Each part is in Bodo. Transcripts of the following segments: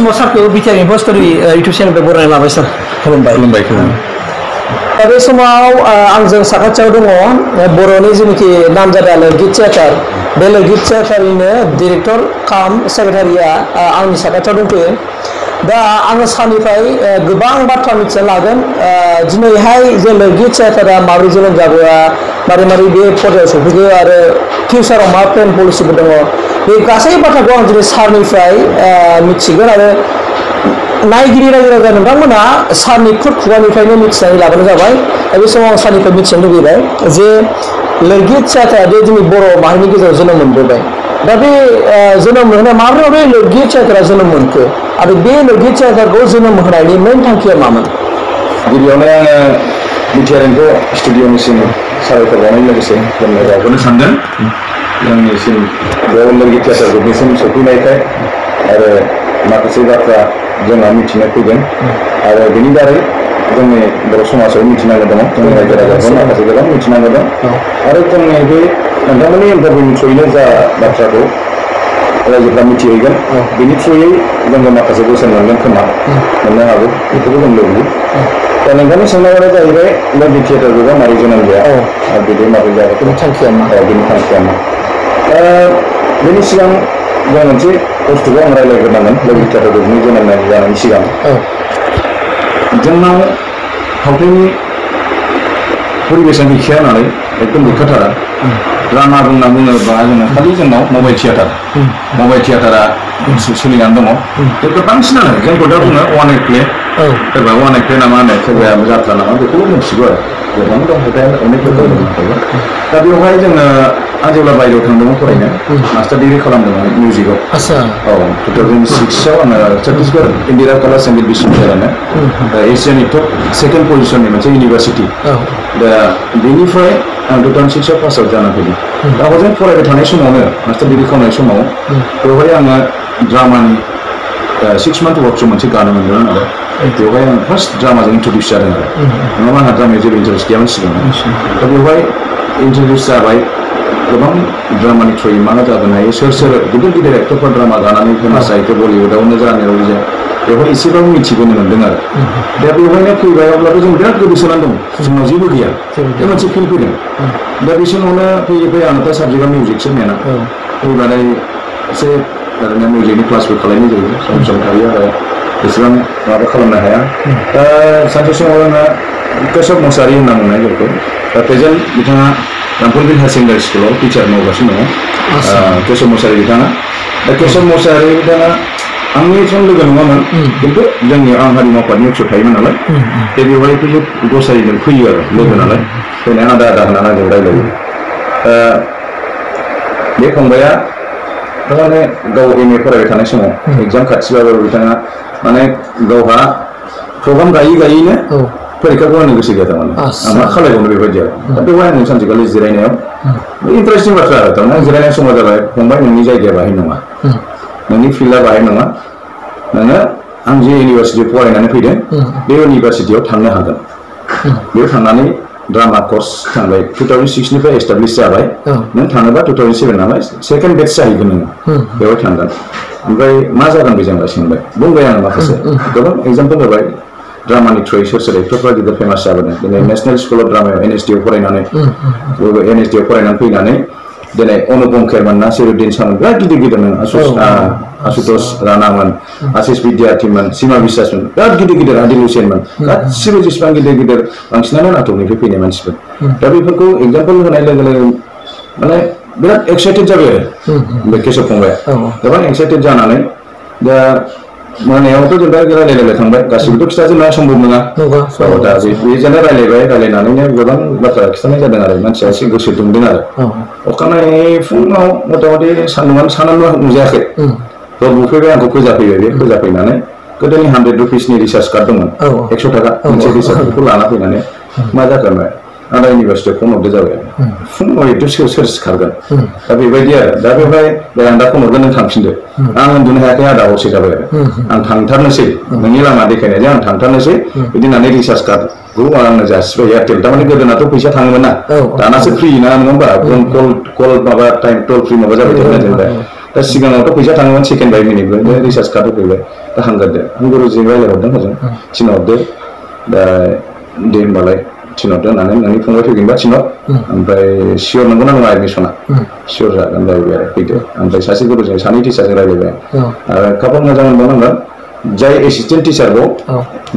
समाव सारखौ बिटिआर इन्फस्टरि इउटुब चेनेलनिफ्राय बरायना लाबाय सार खुलुमबाय दा बे समाव आंजों साखाथियाव दङ बर'नि जेनाखि नामजादा लोरगित थियाटार बे लोरगित थियाटारनिनो डिरेक्टर काम सेक्रेटारिया आंनि साखाथियाव दंफैयो दा आङो सारनिफ्राय गोबां बाथ्रा मिथिना लागोन दिनैहाय जे लोरगित थियाटारा माबोरै जोनोम जाबोआ मारै मारै बे पर्यायाव सफैखो आरो फिउचाराव मा प्लेन पलिसिफोर दङ बे गासै बाथ्राखौ आं दिनै सारनिफ्राय मिथिगोन आरो नायगिरि रायजो राजा नोंथांमोना सारनि खुद खुगानिफ्रायनो मिथिनानै लाबानो जाबाय दा बे समाव आं सारनिफ्राय मिथिनो लुबैबाय जे लोरगित थियाटारा बे जोंनि बर' माहारिनि गेजेराव जोनोम मोनबोबाय दा बे जोनोम होनाय माब्रै बे लोरगित थियाटारा जोनोम मोनखो आरो बे लोरगित थियाटारखौ जोनोम होनायनि मेन थांखिया मामोन गिबियावनो आङो बिटिआर इन्फो स्टुडिअनिसिम साबायखर बावनाय लोगोसे बावहरनो सानदों जोंनिसिम बेयाव लोरगित थियाटार ग्रुपनिसिम सफैनायखाय आरो माखासे बाथ्रा जोंहा मिथिनो फैदों आरो बेनि दारै जोंनि बर' समाजाव मिथिनांगौ दङ जोंनि रायजो राजाफोर माखासे गोबां मिथिनांगौ दं आरो जोंनि बे नोंथांमोननि इन्टारभिउनि थ्रुयैनो जा बाथ्राखौ रायजोफ्रा मिथिहैगोन बेनि थ्रुयै जोङो माखासे बोसोन मोनगोन खोमा मोननो हागौ बेखौबो जों लुबैयो दा नोंथांनि सोंनाया जाहैबाय लोरगित थियाटार ग्रुपआ मारै जोनोम जाया आरो बेदि माबोरै जाया बेनि थांखिया मा बेनि सिगां जों मोनसे बुस्थुखौ आं रायज्लायग्रोनांगोन लोरगित थियाटार ग्रुपनि जोनोम जानायनि सिगां जोंनाव फावथायनि परिबेसा गैखाया नालाय एकदम गैखाथारा ड्रामा बुंना बुङोबा जोङो खालि जोंनाव मबाइल थियाटारा सोलिनानै दङ बेखौ बांसिनानो जोंखौ दा बुङो वान नाइट प्ले सोरबा वान नाइट प्ले नामा होनो सोरबाया जात्रा नामा बेखौबो मिथिगौ आरो गोबां दं खोथाया अनेक रोखोमनि दंखायो दा बेवहाय जोङो आं जेब्ला बायजोआव थांदोंमोन फरायनो मास्टार डिग्रि खालामदोंमोन मिउजिकआव औ 2006आव आङो छत्तीसगढ़ इन्दिरा कला संगीत विश्वविद्यालयनो दा एसियानि टप सेकेन्ड पजिशननि मोनसे इउनिभार्सिटि दा बेनिफ्राय आं 2006आव पास आउट जाना फैदों दा हजों फरायबाय थानाय समावनो मास्टार डिग्रि खालामनाय समाव बेवहाय आङो ड्रामानि 6 मान्थ वर्कशप मोनसे गानो मोनदोंमोन आरो बेवहाय आं फार्स्ट ड्रामाजों इन्ट्रडिउस जादों आरो नङाबा आंहा ड्रामायाव जेबो इन्टारेस्ट गैयामोन सिगां दा बेवहाय इन्ट्रडिउस जाबाय गोबां ड्रामानि थ्रुयै मा जागोन हायो सोर गिदिर गिदिर एक्टरफोर ड्रामा गानानै फेमास जाहैखो बलिउडआवनो जानायाव बेवहाय एसेबाबो मिथिबोनो मोन्दों आरो दा बेवहायनो फैबाय अब्लाबो जों बिराद गोदोसोनानै दं जोंनाव जेबो गैया बे मोनसे फिल फैदों दा बे समावनो फैयै आंथ' साबजेक्टआ मिउजिकसो मेना फैबाय एसे ओरैनो मिउजिकनि क्लासबो खालामनाय जायो सम थायो आरो एसेबां माबा खालामनो हाया दा सानसे समाव आङो केशव मुसाहारि होनना बुंनाय जायखौ दा प्रेजेन्ट बिथाङा रामफलबिल हायार सेकेन्डारि स्कुलाव टिचार मावगासिनो दङ केशव मुसाहारि बिथाङा दा केशव मुसाहारि बिथाङा आंनि सम लोगो नङामोन खिन्थु जोंनियाव आं हारिमु आफादनि अफिसाव थायोमोन नालाय दा बेवहाय फैयो गसारिजों फैयो आरो लोगो नालाय फैनाय आदा होननानै आंजों रायज्लायो बे फंबाया थारमाने गाव MA फरायबाय थानाय समाव एग्जाम खाथिबाबो बिथाङा माने गावहा प्रग्राम गायैनो फरिखाखौ होनो गोसो गैया थारमाने आं मा खालायबावनो बेबायदि आरो दा बेवहाय आं सानसेखालि जिरायनायाव इन्टारेस्टिं बाथ्रा आरो थारमाने जिरायनाय समाव जाबाय फंबाय नोंनि जायगाया बाहाय नङा नोंनि फिल्डआ बाहाय नङा नोङो आं जे इउनिभार्सिटियाव फरायनानै फैदों बे इउनिभार्सिटियाव थांनो हागोन बेयाव थांनानै ड्रामा कर्स थांबाय 2006निफ्राय एस्टाब्लिश जाबाय नों थाङोबा 2007 नालाय सेकेन्ड बेच जाहैगोन नोङो बेवहाय थांगोन ओमफ्राय मा जागोन बेजों सोंबाय बुंबाय आं माखासे गोबां एग्जाम्पल होबाय ड्रामानि थ्रुयै सोर एक्टरफ्रा गिदिर फेमास जाबोदों दिनै नेसनेल स्कुल अफ ड्रामायाव NSD आव फरायनानै फैनानै दिनै अनुपम खेरमोन नासिरुद्दिन सामोन बिराद गिदिर नों आशुतोष राणामोन आशिष बिद्यार्थीमोन सीमा बिश्वासमोन बिराद गिदिर आदिल हुसेनमोन गासिबो जेसेबां गिदिर बांसिनानो नाटकनिफ्राय फैनाय मानसिफोर दा बेफोरखौ एग्जाम्पल होनाय लोगो माने बिराद एक्साइटेड जाबाय आरो बे केशव फंबाया गोबां एक्साइटेड जानानै दा मोनायावथ' जों दा रायलायलायबाय थांबाय गासिबोथ' खिथाजोबनाया सम्भब नङा दा बेजोंनो रायलायनानैनो गोबां बाथ्रा खिथानाय जादों आरो मानसिया एसे गोसो दुंदों आरो अखानायै फुङाव मथा मथि सानानो नुजायाखै थ' बुफैबाय आंखौ फोजाफैबाय बे फोजाफैनानै गोदोनि 100 रुपिसनि रिसार्ज कार्ड दंमोन 100 थाखा मोनसे रिसार्ज बेखौ लाना फैनानै मा जाखो आदा इउनिभार्सिटियाव फन हरदो जाबाय फुङाव एथ' सोर सिखारगोन दा बेबायदि आरो दा बेवहाय आं दा फन हरगोन नों थांफिनदो आं उन्दुनो हायाखै आदा हरसे जाबाय आरो आं थांथारनोसै नोंनि लामा देखायनायजों आं थांथारनोसै बिदि होननानै रिसार्ज कार्डखौ आंनो जासिबाय एयारटेल थारमाने गोदोनाथ' फैसा थाङोमोन ना दानासो फ्रि ना नङा होमबा कल माबा टाइम टल फ्रि माबा जाबाय थायोना जेनेबा दा सिगाङावथ' फैसा थाङोमोन सेकेन्ड बाय मिनिटबो दा रिसार्ज कार्ड होफैबाय दा हांगारदो गुरुजों रायज्लायहरदों हजों थिनहरदो दा दे होनबालाय थिनहरदो होननानै नोंनि फंबाय फैगोनबा थिनहर ओमफ्राय सियर नंगौना नङा एडमिसना सियर जागोन जाहैबाय आरो फैदो ओमफ्राय सासे गुरुजों सानै टिचारजों रायज्लायबाय आरो खाफाल मोजां मोनबावनांगोन जाय एसिस्टेन्ट टिचारखौ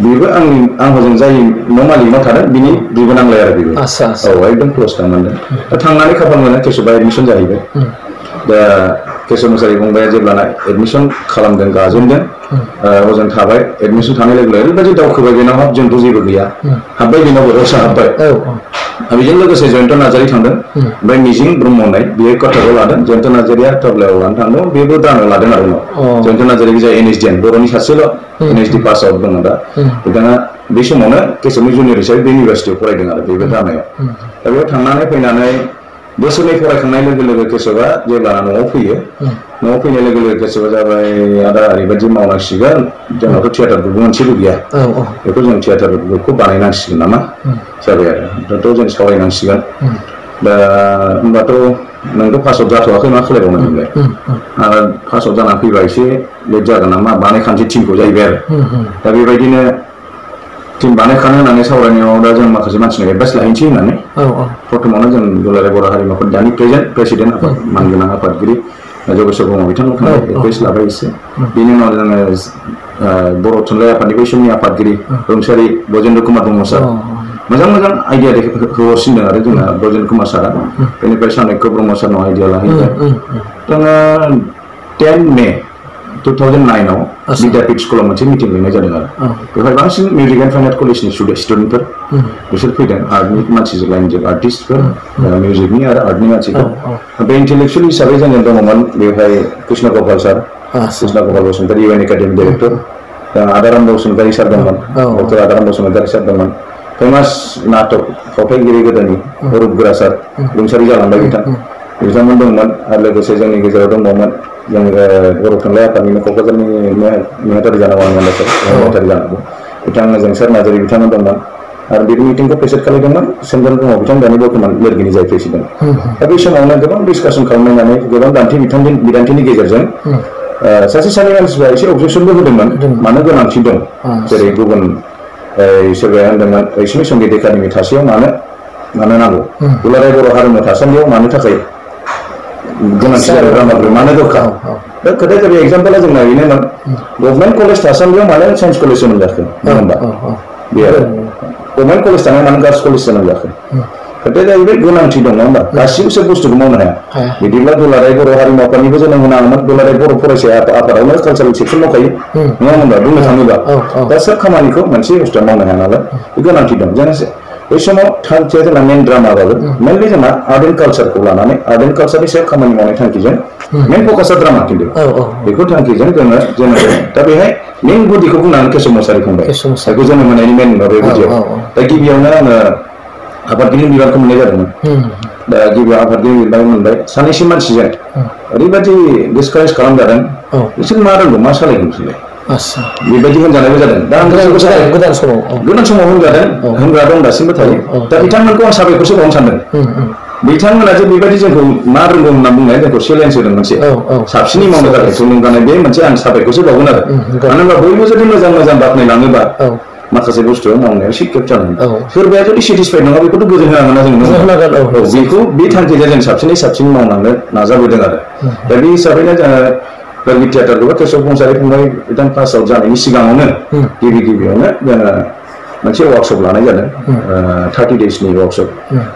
बेबो आं हजों जाय न' मालिकनाव थादों बिनि बेबो नांलाय आरो बेबो औ एकदम क्लस थांनांदों दा थांनानै खाफाल मोजां केशबआ एडमिसन जाहैबाय दा केशब मुसाहारि फंबाया जेब्लाना एडमिसन खालामदों गाजेनदों हजों थाबाय एडमिसन थानाय लोगो लोगो ओरैबायदि दावखोबाय बेनाव हाब जोंथ' जेबो गैया हाबबाय बेनावबो रसा हाबबाय बेजों लोगोसे जयन्त नार्जारि थांदों ओमफ्राय मिजिं ब्रह्म होननाय बेयो कटकआव लादों जयन्त नार्जारिया टब्लायाव लानो थांदों बेबो दानाव लादों आरो उनाव जयन्त नार्जारि जाय NSDN बर'नि सासेल' NSD पास आउट दङ दा बिथाङा बे समावनो केशबनि जुनियर हिसाबै बे इउनिभारसिटियाव फरायदों आरो बेबो दानायाव दा बेयाव थांनानै फैनानै बोसोरनै फरायखांनाय लोगो लोगो केशबआ जेब्ला न'आव फैयो न'आव फैनाय लोगो लोगो केशबआ जाबाय आदा ओरैबायदि मावनांसिगोन जोंनावथ' थियेटार ग्रुपबो मोनसेबो गैया बेखौ जों थियेटार ग्रुपखौ बानायनांसिगोन नामा जाबाय आरो दाथ' जों सावरायनांसिगोन दा होनबाथ' नोंथ' पास आउट जाथ'वाखै मा खालायबावनो नोंलाय आरो पास आउट जानानै फैबा एसे लेट जागोन नामा बानायखानोसै टिमखौ जाहैबाय आरो दा बेबायदिनो टिम बानायखानो होननानै सावरायनायाव दा जों माखासे मानसिनि एडभाइस लाहैनोसै होननानै प्रथमावनो जों दुलाराय बर' हारिमु आफादनि प्रेसिडेन्ट आफाद मानगोनां आफादगिरि जगेश्वर ब्रह्म बिथांनाव थांबाय एडभाइस लाबाय एसे बेनि उनाव जोङो बर' थुनलाइ आफादनि बै समनि आफादगिरि रुंसारि ब्रजेन्द्र कुमार ब्रह्म सार मोजां मोजां आइडिया होहरसिनदों आरो जोंना ब्रजेन्द्र कुमार सारा बेनिफ्राय सानैक्य ब्रह्म सारनाव आइडिया लाहैबाय जोङो 10 मे 2009 आव विद्यापीठ स्कुलाव मोनसे मिटिं लिंनाय जादों आरो बेवहाय बांसिन मिउजिक एन्ड फाइन आर्ट कलेजनि स्टुडेन्टफोर बिसोर फैदों आर्टनि मानसिजों लाइनजों आर्टिस्टफोर मिउजिकनि आरो आर्टनि मानसिफोर बे इन्टेलेक्सुवेल हिसाबै जोङो दङमोन बेवहाय Krishna Gopal sir Krishna Gopal Basumatary UN academy director Adaram Basumatary sir दंमोन डक्टर आदाराम बसुमतारी सार दंमोन फेमास नाटक फावथायगिरि गोदोनि रुपगोरा सार रुंसारि जालांबाय बिथांमोन दंमोन आरो लोगोसे जोंनि गेजेराव दंबावोमोन जों बर' थुनलाइ आफादनिनो क'क्राझारनि नेहाथारि जानांगौ नेहाथारि जानांगौ बिथां जोंसार नार्जारि बिथांमोन दंमोन आरो बे मिटिंखौ प्रेसिडेन्ट खालामदोंमोन सोमदोन ब्रह्म बिथां दानि बर्थमान लिरगिरि जाय प्रेसिडेन्ट दा बे समावनो गोबां डिसकासन खालामनानै गोबां बिदान्थिनि गेजेरजों सासे सानै मानसिफ्रा एसे अबजेक्सनबो होदोंमोन मानो गोनांथि दं जेरै गुबुन सोरबाया होनदोंमोन रैसुमै संगीत एकाडेमि थासेयाव मानो नांगौ दुलाराय बर' हारिमु थासान्दियाव मानो थाखाय गोनांथि जादों रामागुरु मानो दरकार दा खोथाया जाबाय एग्जाम्पला जोंना बेनोमोन गभर्नमेन्ट कलेज थासान्दियाव मानो साइन्स कलेज जोनोम जाखो नङा होमबा बे आरो गभर्नमेन्ट कलेज थानायाव मानो गार्लस कलेज जोनोम जाखो खोथाया जाहैबाय गोनांथि दं नङा होमबा गासिबो सोब बुस्थुखौ मावनो हाया बिदिब्ला दुलाराय बर' हारिमु आफादनिबो जोनोम होनाङामोन दुलाराय बर' फरायसा आफादावनो कालसारेल सेक्सन मावखायो नङा होमबा बुंनो थाङोबा दा सोब खामानिखौ मोनसे बुस्थुआ मावनो हाया नालाय बे गोनांथि दं जों बै समाव थांखिया जोंना मेन ड्रामाबाबो मेनलि जोंना आर्ट एन्ड कालसारखौ लानानै आर्ट एन्ड कालसारनि सायाव खामानि मावनाय थांखिजों मेन फकासआ ड्रामा खिन्थु बेखौ थांखिजों जोङो दा बेहाय मेन गुदिखौ बुंनानै केशब मुसाहारि फंबाय बेखौ जोनोम होनायनि मेन बे गुदियाव दा गिबियावनो आङो आफादगिरि बिबानखौ मोननाय जादोंमोन दा गिबियाव आफादगिरि बिबान मोनबाय सानैसो मानसिजों ओरैबायदि डिसकारेज खालामजादों बिसोर मा रोंगौ मा सालायगोन बिसोरलाय बेबायदि होनजानायबो जादों दा गोदान समाव होनजादों होनग्रा दं दासिमबो थायो दा बिथांमोनखौ आं साबायखरसो बावनो सानदों बिथांमोना जे बेबायदि जोंखौ मा रोंगौ होनना बुंनाया जोंखौ चेलेन्ज होदों मोनसे साबसिनै मावनो थाखाय थुलुंगानाय बे मोनसे आं साबायखरसो बावगोन आरो मानो होनबा बयबो जुदि मोजां मोजां बाख्नायलाङोबा माखासे बुस्थु मावनायाव एसे खेब जागोन सोरबाया जुदि सेटिसफाइड नङा बेखौथ' गोजोन होनांगोन जों बेखौ बे थांखिजों जों साबसिन मावनांनो नाजाबोदों आरो दा बे हिसाबैनो जोङो लोरगि थियेटारखौबो केशब मुसाहारि फंबाय बिथां पास आउट जानायनि सिगाङावनो गिबियावनो जोङो मोनसे वार्कशप लानाय जादों 30 डेजनि वार्कशप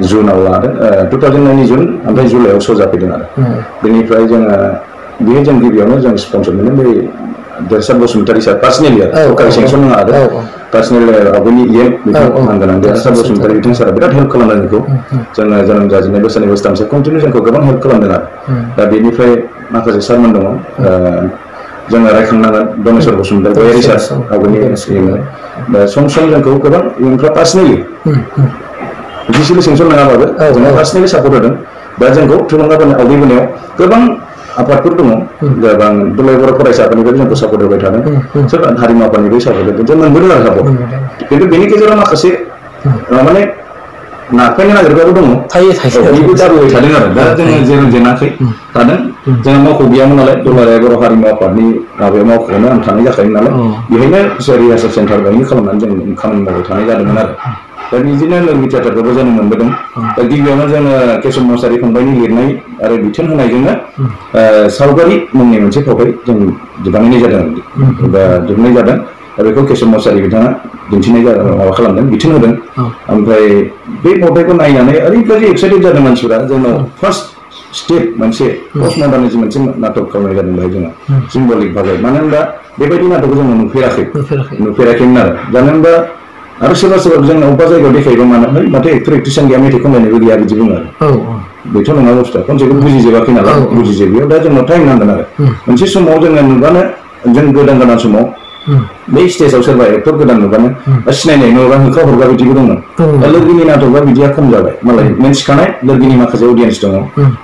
जुनाव लादों 2009 जुन ओमफ्राय जुलाइआव श' जाफैदों आरो बेनिफ्राय जोङो बेयो जों गिबियावनो जों स्पन्सर मोनदों बे देरसाद बसुमतारी सार पार्सनेलि आरो सरकारि सेंसन नङा आरो पार्सनेल आवगोलनि बिथां मानगोनां देरसाद बसुमतारी बिथां सारा बिराद हेल्प खालामदों जोंखौ जोङो जोनोम जाजेननाय बोसोरनै बोसोरथामसो कन्टिनिउ जोंखौ गोबां हेल्प खालामदों आरो दा बेनिफ्राय माखासे सारमोन दङ जोङो रायखांनांगोन दनेश्वर बसुमतारी गयारि सार आवगोलनि दा सम जोंखौ गोबां इयुनफ्रा पार्सनेलि अफिसियेलि सेंसन नङाबाबो जोंहा पार्सनेलि सापर्ट होदों दा जोंखौ थुलुंगा आवगायबोनायाव गोबां आफादफोर दङ गोबां दुलाराय बर' फरायसा आफादनिफ्राय जोंखौ सापर्ट होबाय थादों सोरबा हारिमु आफादनिफ्राय सापर्ट होदों जों मोनबोदों आरो सापर्ट खिन्थु बेनि गेजेराव माखासे माने नारफायनो नागिरग्राबो दङ बेबो जाबोबाय थादों आरो दा जोङो जेराव जेनाखै थादों जोंहा मावख' गैयामोन नालाय दुलाराय बर' हारिमु आफादनि माबायाव मावख'आवनो आं थानाय जाखायोमोन नालाय बेहायनो रिहार्सेल सेन्टार बायदि खालामनानै जों खामानि मावबाय थानाय जादोंमोन आरो दा बिदिनो लोरगि थियाटारखौबो जों मोनबोदों दा गिबियावनो जोङो केशव मसाहारि फंबायनि लिरनाय आरो बिथोन होनायजोंनो सावगारि मुंनि मोनसे फावथाय जों दिहुननाय जादों बा दिहुननाय जादों दा बेखौ केशव मसाहारि बिथाङा दिन्थिनाय जादों माबा खालामदों बिथोन होदों ओमफ्राय बे फावथायखौ नायनानै ओरैबायदि एक्साइटेड जादों मानसिफोरा जोंनाव फार्स्ट स्टेप मोनसे पस्ट मडार्निजम मोनसे नाटक खालामनाय जादों बेहाय जोङो सिम्बलिक भाबै मानो होनबा बेबायदि नाटकखौ जोङो नुफेराखैमोन आरो मानो होनबा आरो सोरबा सोरबा जों अबेबा जायगायाव देखायबा मानो माथो एक्टर एक्ट्रिसानो गैया मेथाइ खनलायनायबो गैया बिदि बुङो आरो बेथ' नङा बुस्थुआ खनसेखौ बुजिजोबाखै नालाय बुजिजोबैयाव दा जोंनाव टाइम नांगोन आरो मोनसे समाव जोङो नुबानो जों गोदान समाव बै स्टेजाव सोरबा एक्टर गोदान नुबानो सिनायनाय नुबा होखा हरगा बिदिबो दंमोन दा लोरगिनि नाटकआ बिदिया खम जाबाय मालाय मिन्थिखानाय लोरगिनि माखासे अडियेन्स दङ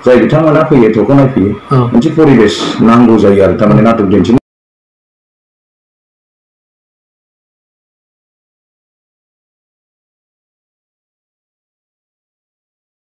जाय बिथांमोना फैयो थेवखौ नायफैयो मोनसे परिबेस नांगौ जायो आरो थारमाने नाटक दिन्थिनो